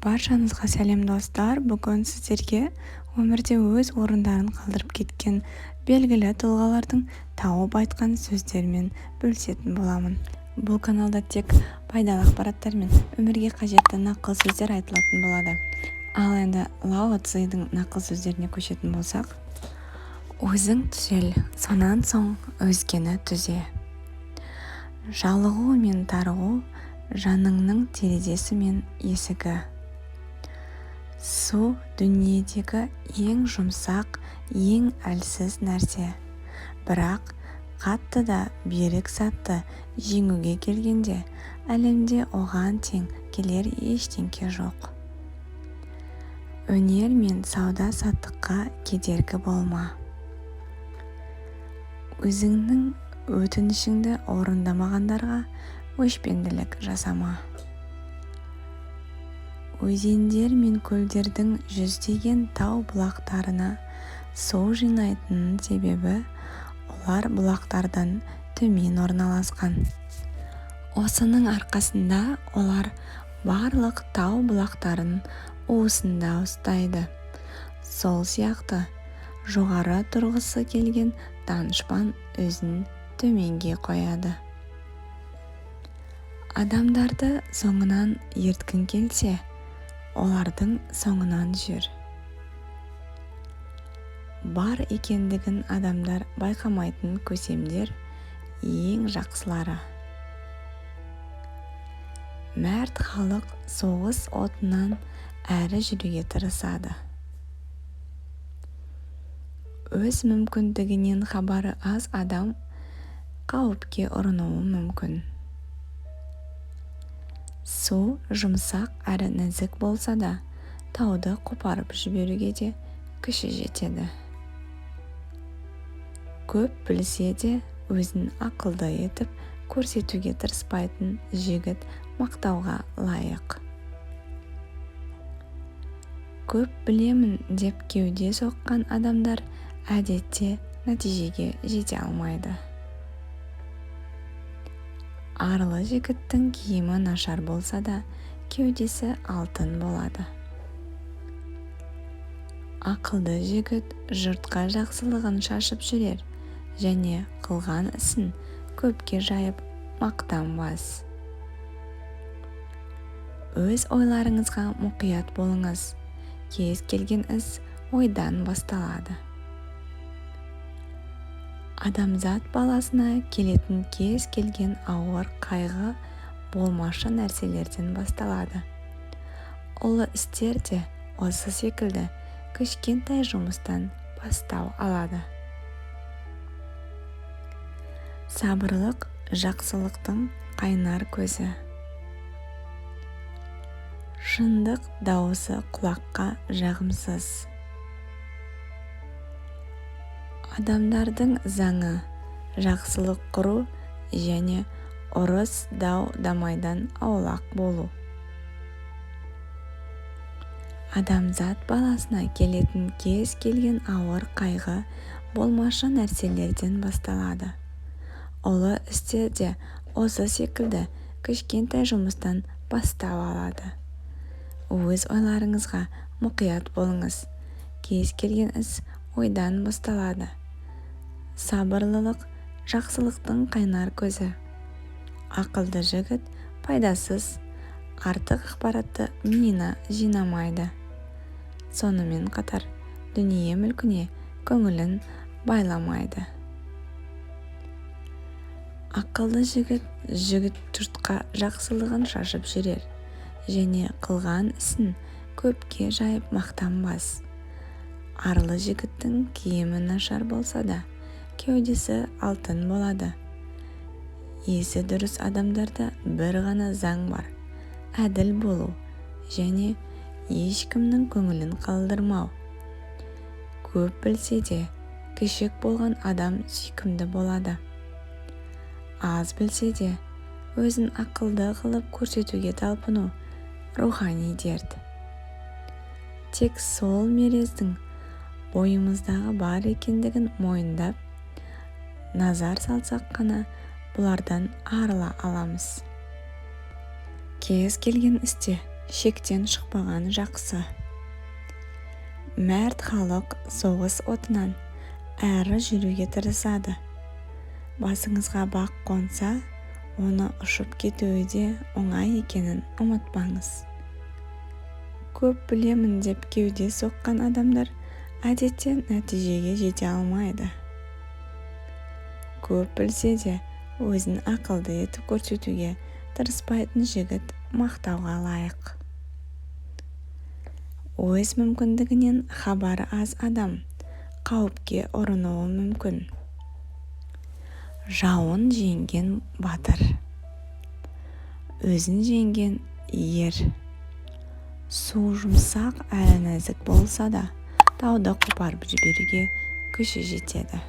Баршаңызға сәлем, достар! Бүгін сіздерге өмірде өз орындарын қалдырып кеткен белгілі тұлғалардың тауып айтқан сөздерімен бөлісетін боламын. Бұл каналда тек пайдалы ақпараттар мен өмірге қажетті нақыл сөздер айтылатын болады. Ал енді Лао Цзыдың нақыл сөздеріне көшетін болсақ: Өзің түзел, сонан соң өзгені түзе. Жалығу мен тарығу — жаныңның терезесі мен есігі. Су — дүниедегі ең жұмсақ, ең әлсіз нәрсе. Бірақ қатты да берік затты жеңуге келгенде, әлемде оған тең келер ештеңе жоқ. Өнер мен сауда-саттыққа кедергі болма. Өзіңнің өтінішіңді орындамағандарға өшпенділік жасама. Өзендер мен көлдердің жүздеген тау бұлақтарына су жинайтынының себебі — олар бұлақтардан төмен орналасқан. Осының арқасында олар барлық тау бұлақтарын уысында ұстайды. Сол сияқты жоғары тұрғысы келген данышпан өзін төменге қояды. Адамдарды соңынан ерткің келсе, олардың соңынан жүр. Бар екендігін адамдар байқамайтын көсемдер — ең жақсылары. Мәрт халық соғыс отынан әрі жүруге тырысады. Өз мүмкіндігінен хабары аз адам қауіпке ұрынуы мүмкін. Су жұмсақ әрі нәзік болса да, тауды қопарып жіберуге де күші жетеді. Көп білсе де, өзін ақылды етіп көрсетуге тырыспайтын жігіт мақтауға лайық. Көп білемін деп кеуде соққан адамдар әдетте нәтижеге жете алмайды. Арлы жігіттің киімі нашар болса да, кеудесі алтын болады. Ақылды жігіт жұртқа жақсылығын шашып жүрер және қылған ісін көпке жайып мақтанбас. Өз ойларыңызға мұқият болыңыз. Кез келген іс ойдан басталады. Адамзат баласына келетін кез келген ауыр қайғы болмашы нәрселерден басталады. Ұлы істер де осы секілді кішкентай жұмыстан бастау алады. Сабырлық — жақсылықтың қайнар көзі. Шындық дауысы құлаққа жағымсыз. Адамдардың заңы — жақсылық құру және ұрыс дау-дамайдан аулақ болу. Адамзат баласына келетін кез келген ауыр қайғы болмашы нәрселерден басталады. Ұлы істер де осы секілді кішкентай жұмыстан бастау алады. Өз ойларыңызға мұқият болыңыз. Кез келген іс ойдан басталады. Сабырлылық — жақсылықтың қайнар көзі. Ақылды жігіт пайдасыз, артық ақпаратты миына жинамайды. Сонымен қатар дүние-мүлкіне көңілін байламайды. Ақылды жігіт жігіт жұртқа жақсылығын шашып жүрер және қылған ісін көпке жайып мақтанбас. Арлы жігіттің киімі нашар болса да, кеудесі алтын болады. Есі дұрыс адамдарда бір ғана заң бар: әділ болу және ешкімнің көңілін қалдырмау. Көп білсе де, кішік болған адам сүйкімді болады. Аз білсе де, өзін ақылды қылып көрсетуге талпыну — рухани дерт. Тек сол мерездің бойымыздағы бар екендігін мойындап, назар салсақ қана бұлардан арыла аламыз. Кез келген істе Шектен шықпаған жақсы. Мәрт халық соғыс отынан әрі жүруге тырысады. Басыңызға бақ қонса, оны ұшып кетуі де оңай екенін ұмытпаңыз. Көп білемін деп кеуде соққан адамдар әдетте нәтижеге жете алмайды. Көп білсе де, өзін ақылды етіп көрсетуге тырыспайтын жігіт мақтауға лайық. Өз мүмкіндігінен хабары аз адам қауіпке ұрынуы мүмкін. Жауын жеңген батыр, өзін жеңген ер. Су жұмсақ әрі нәзік болса да, тауды қопарып жіберуге күші жетеді.